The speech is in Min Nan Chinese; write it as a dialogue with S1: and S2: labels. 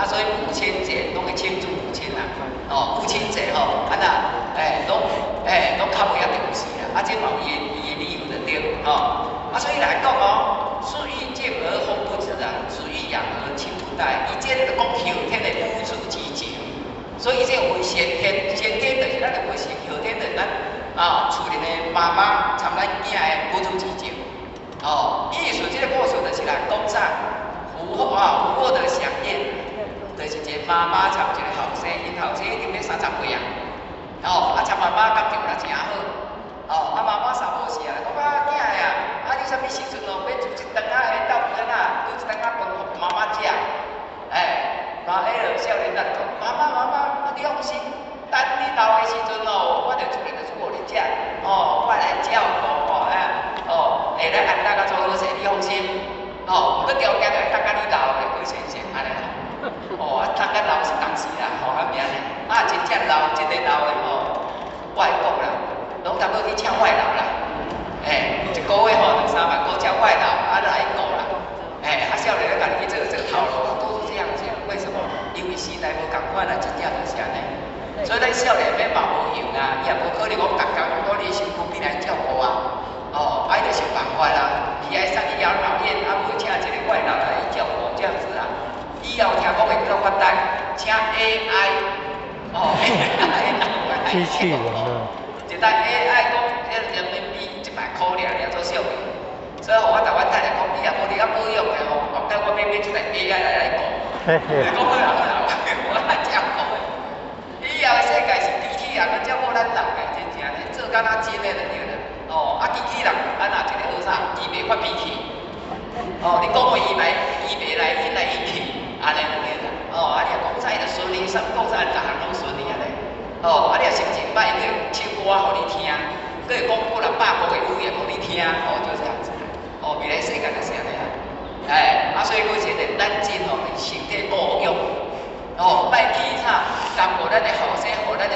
S1: 所以母親節攏會慶祝母親啦，哦，父親節吼，啊那，欸，攏欸攏較無遐重視啦，啊，這嘛有伊的理由就對，吼，啊，所以來講哦，樹欲靜而風不止啊，子欲養而親不待，伊這個講後天的母子之情，所以這為先天，先天就是咱的為先，後天就是咱啊厝裡的媽媽參咱囝的母子之情，哦，意思這個故事就是來講啥？福禍啊，福禍的饗宴，就是一個媽媽參一個後生，𪜶後生已經欲30歲啊，哦，啊參媽媽感情也誠好，哦，啊媽媽三無時啊，講啊囝啊，啊你啥物時陣哦，欲煮一頓仔的豆腐啊，煮一頓仔飯予媽媽食，欸，媽彼个少年仔就講，媽媽媽媽，啊你放心，等你老的時陣哦，我就出來就煮予你食，哦，我來照顧哦，啊，哦，會來按大家做好勢，你放心。哦，毋過條件就等甲你老的過先生按呢啦。哦，啊等甲老是當時啦，吼啊免呢，啊真正老，真個老的吼，我會講啦，攏差不多去請外勞啦。欸，一個月吼兩三萬塊請外勞，啊來顧啦。欸，啊少年咧家己去做做頭路，都是這樣子。為什麼？因為時代無仝款啦，真正就是按呢。所以咱少年欲嘛無閒啊，伊也無可能講逐工攏蹛佇身軀邊來照顧啊。哦，啊伊就想辦法啦，伊愛送去養老院，啊無請一個外勞來照顧這樣子啊。以後聽講會閣較發達，請 AI，哦，AI
S2: 機器人啊。
S1: 一台 AI 講這人民幣100塊爾爾做小的，所以我台灣太太講，你若無佇遐保養的吼，我等我欲買一台 AI 來來顧。伊講好啦好啦，我來照顧的。以後的世界是機器人來照顧咱人的，真正咧做敢若真的就對啦。哦，啊機器人啊若一個好啥，伊袂發脾氣。哦，你講話伊來，伊袂來引來引去，按呢就對啦。哦，啊你若講啥伊就順你，啥講啥逐項攏順你按呢。哦，啊你若心情歹，伊會唱歌予你聽，閣會講幾若百國的語言予你聽，哦，就這樣子。哦，未來世界就是按呢啦。哎，啊所以講現在咱真吼身體保養，哦，莫去啥耽誤咱的後生，予咱的